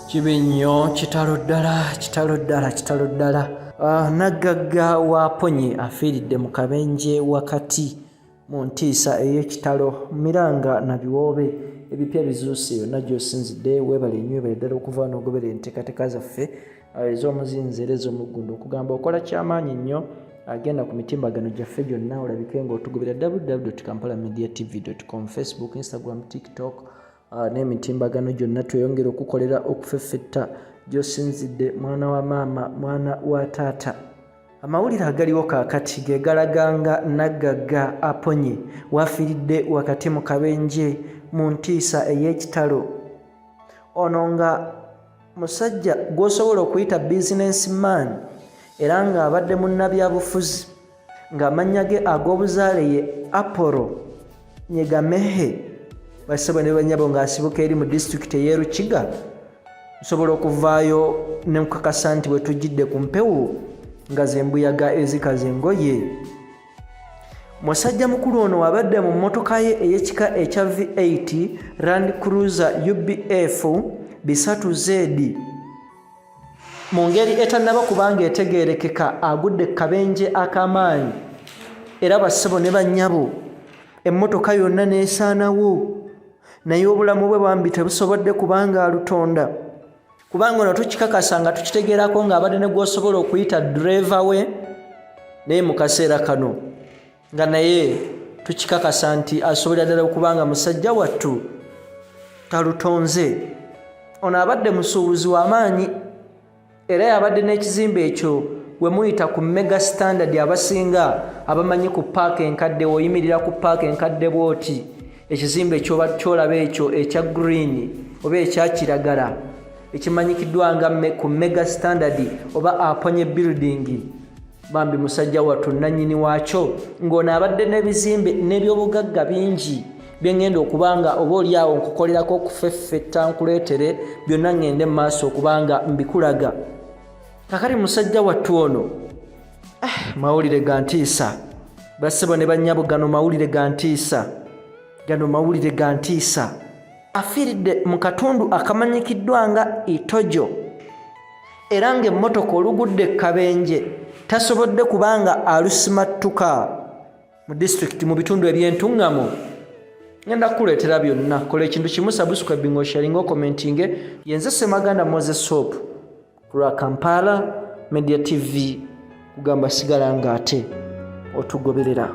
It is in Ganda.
Kibi nnyo, kitalo ddala, kitalo ddala, kitalo ddala. Naggagga wa Aponye afiiridde mu kabenje wakati mu ntiisa ey'ekitalo. Miranga na biwoobe ebipya bizuuse yonna gy'osinzidde. Weebale nnyo, weebale ddala okuva n'ogoberera enteekateeka zaffe ez'omuzinzi era ez'omuggundu. Okugamba okola kyamaanyi nnyo. Agenda ku mitimbagano gyaffe gyonna olabike ng'otugobera: www Kampala Media TV com, Facebook, Instagram, TikTok n'emitimbagano gyonna. Tweyongere okukolera okufeffetta gy'osinzidde, mwana wa maama, mwana wa taata. Amawulire agaliwo kaakati ge galaga nga naggagga Aponye wafiiridde wakati mu kabenje mu ntiisa ey'ekitalo. Ono nga musajja gw'osobola okuyita businessman era ng'abadde munnabyabufuzi, ng'amannya ge ag'obuzaale ye Apolo Nyegamehe, bassebo ne banyabo, ng'asibuka eri mu disitulikiti ey'e Rukiga. Nsobola okuvaayo ne nkukakasa nti bwe tujjidde ku mpewo nga zembuyaga ezikaza engoye. Musajja mukulu ono abadde mu mmotoka ye ey'ekika ekya V8 Land Cruiser UBF 3 Z. Mu ngeri etannaba kubanga etegeerekeka, agudde ku kabenje ak'amaanyi era, bassebo ne bannyabo, emmotoka yonna n'esaanawo, naye obulamu bwe bambi tebusobodde kubanga alutonda, kubanga ono tukikakasa nga tukitegeerako ng'abadde ne gw'osobola okuyita ddereeva we, naye mu kaseera kano nga naye tukikakasa nti asobolera ddala okubanga musajja wattu talutonze. Ono abadde musuubuzi w'amaanyi era yabadde n'ekizimbe ekyo we muyita ku Mega Standard. Abasinga abamanyi ku paaka enkadde, woyimirira ku paaka enkadde bwoti, ekizimbe kyolaba ekyo ekya green oba ekya kiragala ekimanyikiddwa nga ku Mega Standard oba Aponye Building, bambi musajja wattu nannyini waakyo. Ng'ono abadde n'ebizimbe n'ebyobugagga bingi byengenda okuba nga oba oli awo nkukolerako okufeffetta, nkuleetere byonna, ŋŋende mu maaso okubanga mbikulaga. Kakati musajja wattu ono, mawulire ga ntiisa, bassebo ne bannyabo, gano mawulire ga ntiisa, gano mawulire ga ntiisa. Afiiridde mu katundu akamanyikiddwa nga Itojo, era ng'emmotoka olugudde kabenje tasobodde kubanga alusimattuka mu disitulikiti mu bitundu ebyentuŋŋamo. Ngenda kukuleetera byonna. Kola ekintu kimu: subscribing, osharinga, ocommentinge. Yenze Semaganda Moses Sop ku lwa Kampala Media TV, kugamba sigala nga ate otugoberera.